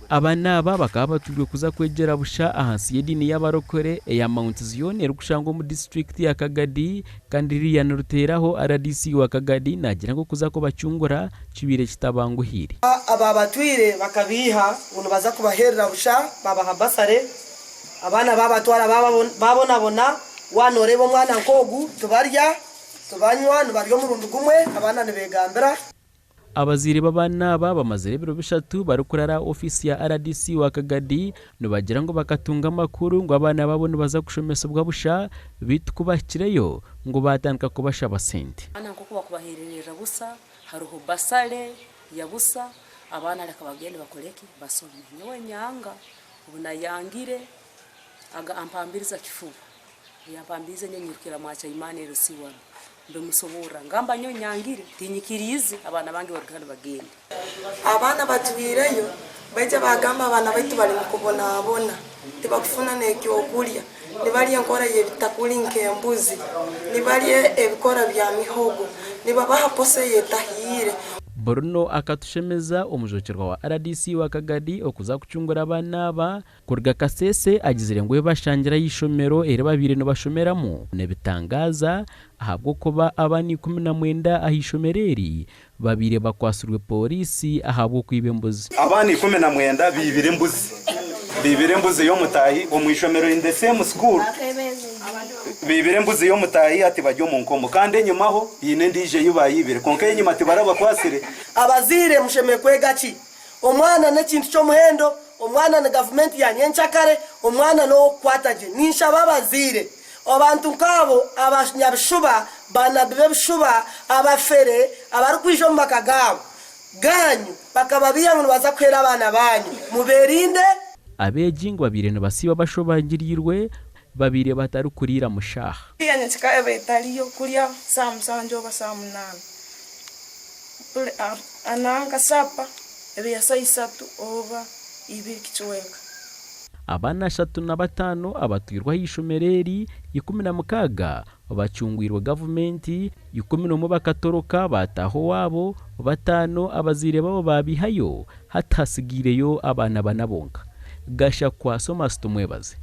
Abaana aba bakaba batwirwe kuza kwegyera busha ahansi y'ediini y'abarokore eya Mount Zion erikushangwa omu disiturikiti ya Kagadi kandi Lilian Ruteraho RDC wa Kagadi naagira ngu okuza kubacungura kibaire kitabanguhiire. Ababatwire bakabaiha ngu nibaza kubaheerera busha babaha basare, abaana babatwara babonabona, waaba nooreeba omwana nk'ogu tibarya, tibanywa, nibarya omurundi gumwe, abaana nibegambira. Abazaire b'abaana aba bamazire ebiro bishatu barikurara aha ofiisi ya rdc wa Kagadi nibagira ngu bakatunga amakuru ngu abaana baabo nibaza kushomesibwa busha beitu ku bahikireyo ngu baatandika kubashaba sente. Abaana nk'oku bakubaheererera busa, hariho basale ya busa, abaana reka bagende bakore ki? Basome. Nyowe nyanga, obu nayangire aga ampambiriza kifuba, obu yampambiriize nyowe nyirukira mwa Chaimani LC wanu. Mbimusoborra, ngamba nyowe nyangire, tinyikiriize abaana bange baruge hanu bagende. Abaana batwireyo, baija bagamba abaana baitu bari mukubonabona, tibakufuna n'ekyokurya, nibarya enkora y'ebitakuri nk'embuzi, nibarya ebikora bya mihogo, nibabaha poso eyetahiire. Bruno akatushemeza omujwekyerwa wa rdc wa Kagadi okuza kucungura abaana aba Kuruga Kasese agizire ngu ebibashangira aha ishomero eri babaire nibashomeramu nibitangaaza ahabw'okuba abaana 19 aha ishomero eri babaire bakwatsirwe pooriisi ahabw'okwiba embuzi. Abaana 19 baibire embuzi. Baibire embuzi y'omutaahi omu ishomero in the same school. Baibire embuzi y'omutaahi hati bari omu nkomo kandi enyimaho haine endiijo ei baayibire kwonka ey'enyima tibarabakwasire. Abazaire mushemereire kwega ki? Omwana n'ekintu ky'omuhendo, omwana ni gavumenti ya nyenkyakare, omwana n'ow'okukwata gye. Ninshaba abazaire, abantu nk'abo abanyabishuba, baanabbi b'ebishuba, abafere, abarikwija omu maka gaabo, gaanyu, bakababeiha ngu nibaza kuheera abaana baanyu, mubeerinde. Abeegi ngu babaire nibasiiba bashobangiriirwe, babaire batarikuriira mushaaha. Nyenkya eba etariyo kurya saaha musanju oba saaha munaana. Nanka sapa eba ya saaha isatu oba ibiri kicweka. Abaana 35 abatwirwe aha ishomero eri, 16 bacungwirwe gavumenti, 11 bakatoroka baataaha owaabo, bataano abazaire baabo baabaihayo, hati hatsigaireyo abaana bana bonka. Gashakwa Thomas Tumwebaze.